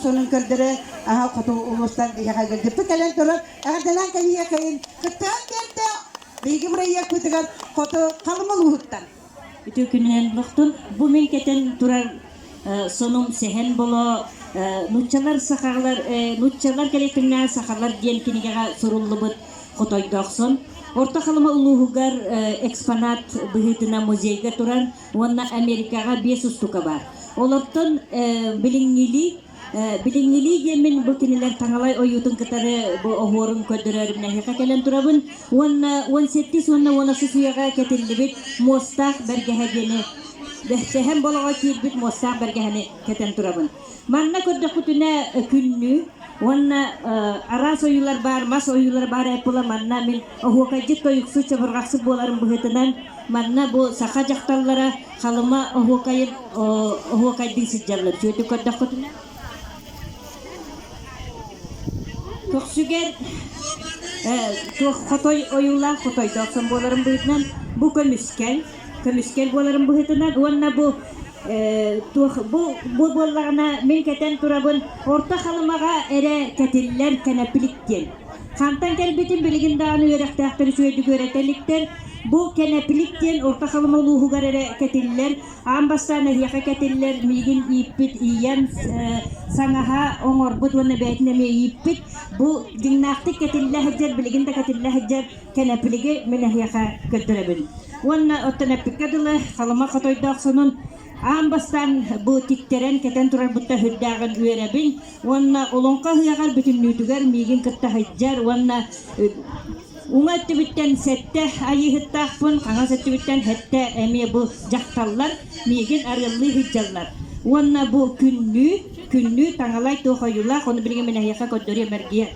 сонун көрдөрө аһа хоту улуустан биһиэхэ ыалдьыппыт кэлэн турар. Эҕэрдэлээн кэлиэхэйин кыттыһан биэрдэ биһиги бырайыакпытыгар хоту Халыма улууһуттан. Үтүө күнүнэн булуохтун. Бу мин кэтэн турар сонум Сэһэн Боло нууччалар сахалар нууччалар кэлиэхтэринэ сахалар диэн кинигэҕэ суруллубут хотойдоох сон. Орто Халыма улууһугар экспонат быһыытынан музейга турар уонна Америкаҕа биэс устука баар. Олортон билиҥҥилии Билиҥҥилии диэммин бу кинилэр таҥалай ойуутун кытары бу оһуорун көрдөрөөрүбүн эһиэхэ кэлэн турабын уонна 18 уонна 13 үйэҕэ кэтиллибит муостаах бэргэһэ диэни сэһэн болоҕо киирбит муостаах бэргэһэни кэтэн турабын. Манна көрдөхпүтүнэ күннүү уонна араас ойуулар баар, мас ойуулар баар эппула манна мин оһуокайдьыт тойуксу чабырҕахсыт буоларым быһыытынан манна бу саха дьахталлара Халыма оһуокайын оһуокайдыы сылдьаллар. Үчүгэйдик көрдөххүтүнэ. Көхсүгэр туох хотой ойуулаах хотойдоох сон буоларын быһыытынан бу көмүскэл, көмүскэл буоларын быһыытынан уонна бу туох бу бу буоллаҕына мин кэтэн турабын Орто Халымаҕа эрэ кэтиллэр кэнэпилик диэн. Хантан кэлбитин билигин даҕаны үөрэхтээхтэр үчүгэйдик үөрэтэ иликтэр. Бу кэнэпилик диэн Орто Халыма улууһугар эрэ кэтиллэр. Аан бастаан эһиэхэ кэтиллэр, миигин ииппит ийэм саҥаһа оҥорбут уонна бэйэтин эмиэ ииппит. Бу дьиҥнээхтик кэтиллэ сылдьар, билигин да кэтиллэ сылдьар кэнэпилиги мин эһиэхэ көрдөрөбүн. Уонна оттон эппиккэ дылы, Халыма хотойдоох сонун Аан бастаан бу тиктэрэн кэтэн турарбытта сүрдээҕин үөрэбин уонна олоҥхо ыһыаҕар бүтүннүүтүгэр миигин кытта сылдьар уонна уҥа өттүбүттэн сэттэ айыыһыттаахпын, хаҥас өттүбүттэн сэттэ эмиэ бу дьахталлар миигин арыаллыы сылдьаллар. Уонна бу күннүү, күннүү таҥалай туох ойуулаах, ону билигин мин эһиэхэ көрдөрүөм эргийэ.